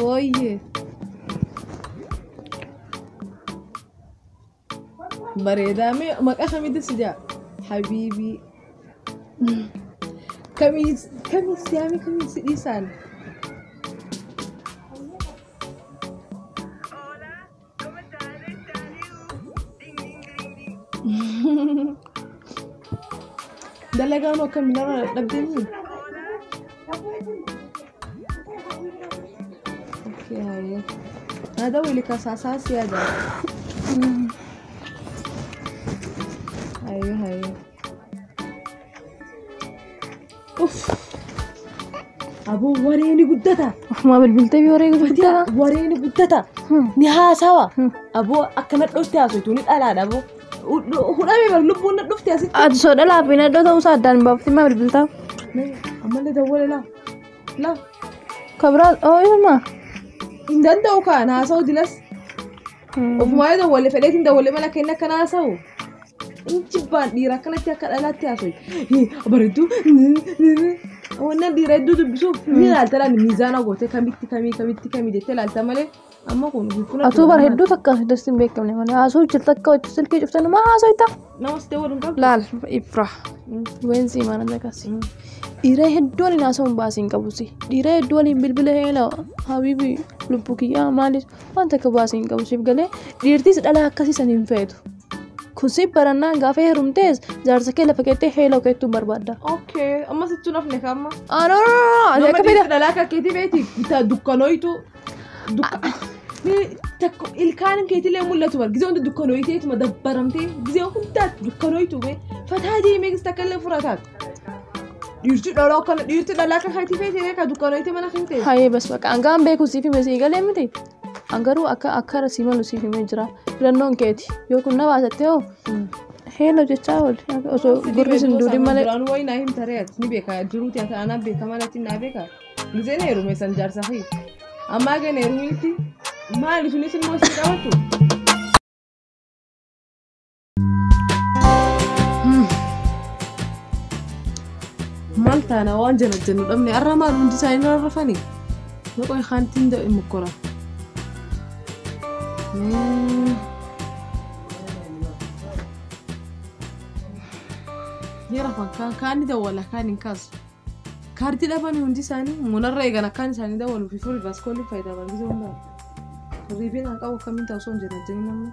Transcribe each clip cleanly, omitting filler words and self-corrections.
Wooyyee. Bareedaa mee maqaa kamitti si jaa? Habiibii. Kamii kamii si yaame kamii si dhiisaan? Dalagaan akkamii nama dadhabdee? Okay, hayyee. Naa dawwili kasaasaa si yaada. Hayyee hayyee. Uff. Aboo wareeni guddata. Ofumaa bilbiltee fi waree guddaa. Wareeni guddata. Ni haasawa. Aboo akka nadhootti haasoftu ni dhalaadha aboo. Hudhamee bar lubbuun na dhufte asitti. Ati soo dhalaa fi nadhoo ta'uusaa addaan hin baafatin maa bilbiltaa? Ammallee dawwale laa. Laa. Kabraa oo isuma. Hin danda'u kaan haasa'u dilas. Ofumaa yoo dawwale fedheetiin dawwale mala kenna akkana haasa'u. Injibbaan dhiira akkanatti akka dhalaatti haasa'u. Bareedduu. Wannan dhiira hedduu dubbisuuf ni ilaalta laal miizaana gootee kamitti kamii kamitti kamii jettee ilaalta malee amma kun kun Atuu bar hedduu takka dastiin beekamne malee haasa'u jirta akka hojii silkii cuftan maa haasa'ita? Nama si dawwalu hin qabdu. Laal Ifra. Weensi mana jakasi. Dhiira hedduu waliin haasa'uun baasii hin qabusi. Dhiira hedduu waliin bilbila heela habiibi lubbuu kiyyaa maalis waan takka baasii hin qabu siif galee dhiirtis dhala akkasii san hin feetu. Kun si barannaan gaafa heerumtees jaarsa kee lafa keettee heela keettuun barbaadda. Okay, amma sittuu nafne kaamma. Ah no no no ati Nama akka fedha. dhiirti dhalaa akka keetii beeti bitaa dukkanooytu. Takko ilkaan keetillee mul'atu bar gizee hunda dukkanooyteetuma dabbaramtee gizee hundaatti dukkanooytu bee fataa deemee gis takka illee furataatu. Dhiirti dhalaa akkana dhiirti dhalaa akka keetii feetee beekaa dukkanooytee mana kan ta'e. Hayyee bas baqa hangaan beeku siif hime sii galee miti. An garuu akka akka sii malu siif himee jira. Filannoon keeti. Yoo kun na baasatte hoo heela jechaa ooli. Osoo gurri sin duudin malee. Duraan wayi naa himta reet ni beeka jiruuti haa ta'an beeka malatti naa beeka. Gizeen heerume san jaarsa fi ammaa gana heerumitti maali sunis immoo si qabatu. Maal taana waan jana jennu dhabne arra maal hundi isaanii irra rafani. Noqoy haantiin da'e mukkora. Ni rafan kaan kaan ni dawwala kaan hin kaasu. Kaartii dhabanii hundi isaanii munarra eegan akkaan isaanii dawwalu fi furii baaskoolii fayyadaman gisee hundaa. Hirriibni aan qabu akkamiin ta'u osoo hin jedhan jedhanii namni.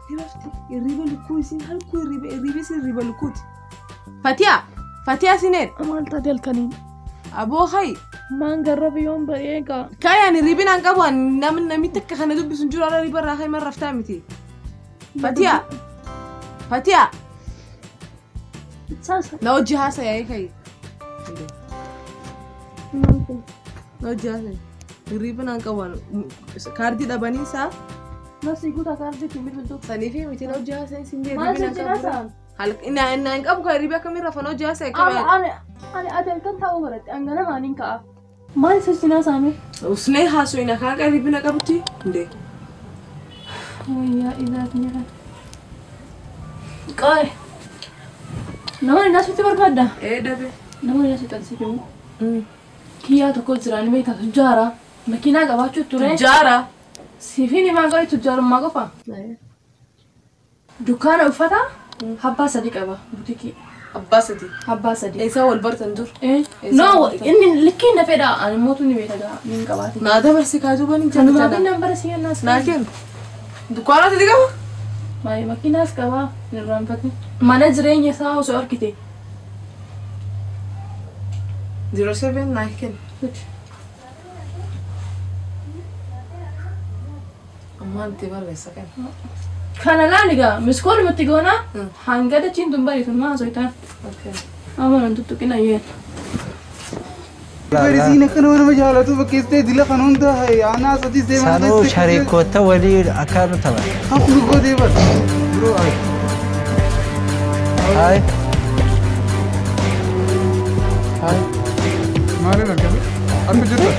Ni rafti hirriiba lukkuu isiin halkuu hirriiba hirriiba isiin hirriiba lukkuuti. Fatiyaa Fatiyaa sineen Maal taate halkaniin? Aboo hayi. Maan garra biyyoon bari'ee gaa. Kaayaan hirriibni aan qabu namni namitti akka kana dubbisu hin jiru har'a hirriiba irraa hayi marraftaa miti. Fatiyaa Fatiyaa Saasa. Na hojii haasa'ee kayi. Na hojii haasa'e. Hirriibni aan qabu kaardii dhabanii isaa Nasi guutaa kaardii ittiin bilbiltu. Sanii fi miti na hojii haasa'e siin jedhe Maal hirriibni si aan qabu. cinaa Halkan hin qabu kan hirriiba akkamiin rafan hojii haasa'e Ani akkamiin. ani ani ati halkan taa'uu baratti an ganamaan hin ka'a. Maal isa cinaa saame? Usnee haasa'e na kaan hirriibni na qabutti. Ndee. Wayyaa ilaaf nyaata. Qaay. Nama inni asitti barbaadda? Ee dhabe. Nama inni asitti asitti himu. Kiyyaa tokko jira ni beektaa tujjaara. Makiinaa qabaachuu ture. Tujjaara. Siifin himaa qabu tujjaarummaa qofa. Dukkaana uffata abbaa sadii qaba butikii. Abbaa sadii. Abbaa sadii. Eessa wal bartan dur? No inni likkii na fedha ani mootu ni beeka gaa ni qabaate. Naa dabarsi kaajuu bani Kanumaa jala. kennan bara si kennaas. Naa kennu. Dukkaana sadii qaba? Maali makiinaas qaba hin irraanfatin. Mana jireenya isaa osoo argite. 07 naa kennu. Ammaan itti barreessa kenna. Kana laali gaa miskool matti goona hanga dachiin tun bariitu maa osoo itaan. Amma nan tuttuqina yeen. Barisiin akkana nama jaalatu fakkeessitee dila kan hunda aanaa sadii seemaa Sanuu sharikoota waliin akkaanu tapha. Hafnu gootee bar. Biroo ay. Hayi. Hayi. Maaliin argame? Argu jirta?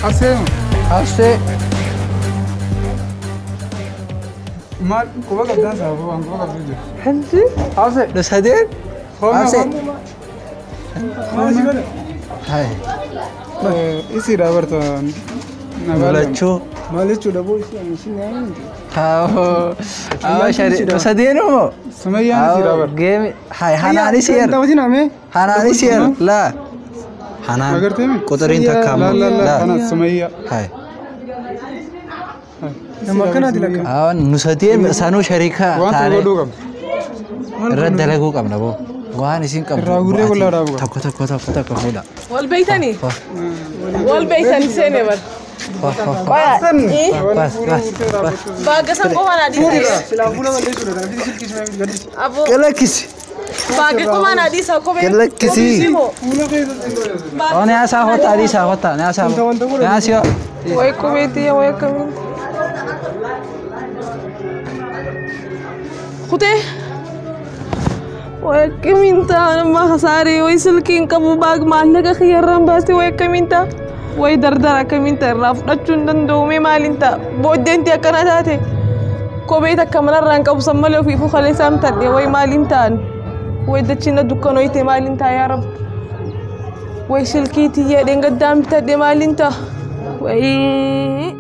Aseema. Absee. Maal quba qabdaan saafuu waan quba qabdu jira. Hansi. Absee. Dhusadeen. Hooma Absee. hooma. Maal si godhe? Hai. Isiidha barta. Lachuu. Maal jechuudha boo isii ani. Haa. Haa shari. Sadeenu moo? Sumayyaan isiidha barta. Geemi. Hai hanaanis yeer. Taphatiin amee. Hanaanis yeer. Laa. Hanaan. Agartee mi? Quxuriin takka Laa laa laa ammoo. kana Sumayyaa. Hai. Nama akkanaati lakka. Haa nu sadeen sanuu shariika Waan tokko taanee godhuu qabna. irra dalaguu qabna boo. Waan isin qabdu. Irraa gurree bu'aatii qullaa dhaabuu qabna. Tokko tokko tokko tokko fuudha. Wal beeytanii? Wal beeytanii seene bar. Ho ho ho. Bas bas bas. Baaga san qofaan adii Silaa fuula balleessuudha kana fi silkii sumayyaa gadhiisi. Aboo Galakkisi. baaga qofaan adii isaa kophee. Galakkisi. Fuula keessatti. Oh ni asaa hota adii isaa hota ni asaa. Ni asii. Way komeetii way akkamiin. Kutee. Way akkamiin ta'a nama hasaaree way silkiin qabu baag maallaqa kiyyarraan baastee way akkamiin ta'a. Way dardara akkamiin ta'a irraa fudhachuu hin danda'u mee maaliin ta'a booddeenti akkana taate. Kophee takka manarraa hin qabu san malee ofiifuu kalee isaan tadhe way maaliin ta'an. Way dachiina dukkanooyte maaliin ta'a yaa rabbi. Way silkii tiyya dheengaddaan bitadhe maaliin ta'a. Way.